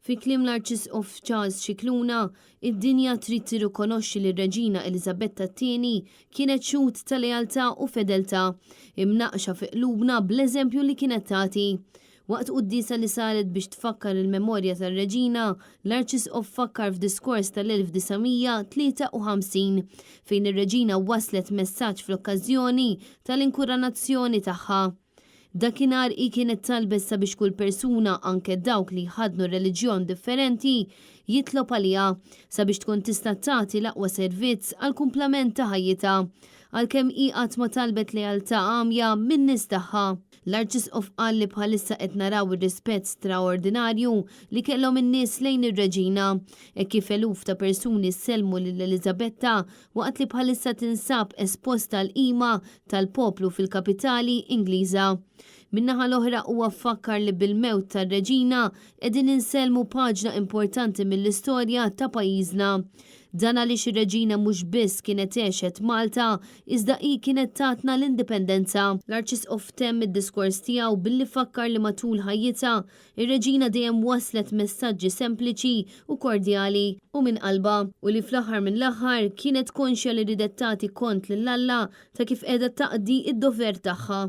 Fi kliem l-Arċisqof Charles Scicluna, id-dinja trid tirrikonoxxi li r-Reġina Eliżabetta t-Tieni kienet xhud ta' lealtà u fedeltà, imnaqqxa fi qlubna bl-eżempju li kienet tagħti. Waqt quddiesa li saret biex tfakkar il-memorja tar-Reġina, l-Arċisqof fakkar f'diskors tal-1953 fejn ir-Reġina wasslet messaġġ fl-okkażjoni tal-inkuranazzjoni tagħha. Dakinhar hi kienet talbet sabiex kull persuna, anke dawk li jħaddnu reliġjon differenti, jitlob għaliha, sabiex tkun tista' tagħti l-aqwa servizz għall-kumplament ta' ħajjitha. Għalkemm hi qatt ma talbet lealtà għamja min-nies tagħha. L-Arċisqof qal li bħalissa qed naraw ir-rispett straordinarju li kellhom in-nies lejn ir-Reġina, hekk kif eluf ta' persuni sellmu lil Eliżabetta waqt li bħalissa tinsab esposta għall-qima tal-poplu fil-kapitali Ingliża. Min-naħa l-oħra huwa fakkar li bil-mewt tar-Reġina qegħdin insellmu paġna importanti mill-istorja ta' pajjiżna. Dan għaliex ir-Reġina mhux biss kienet għexet Malta iżda hi kienet tatna l-Indipendenza. L-Arċisqof temm id-diskors tiegħu billi fakkar li matul ħajjitha Ir-Reġina dejjem wasslet messaġġi sempliċi u kordjali u minn qalbha, u li fl-aħħar mill-aħħar kienet konxja li riedet tagħti kont lil Alla ta' kif qiegħda taqdi d-dover tagħha.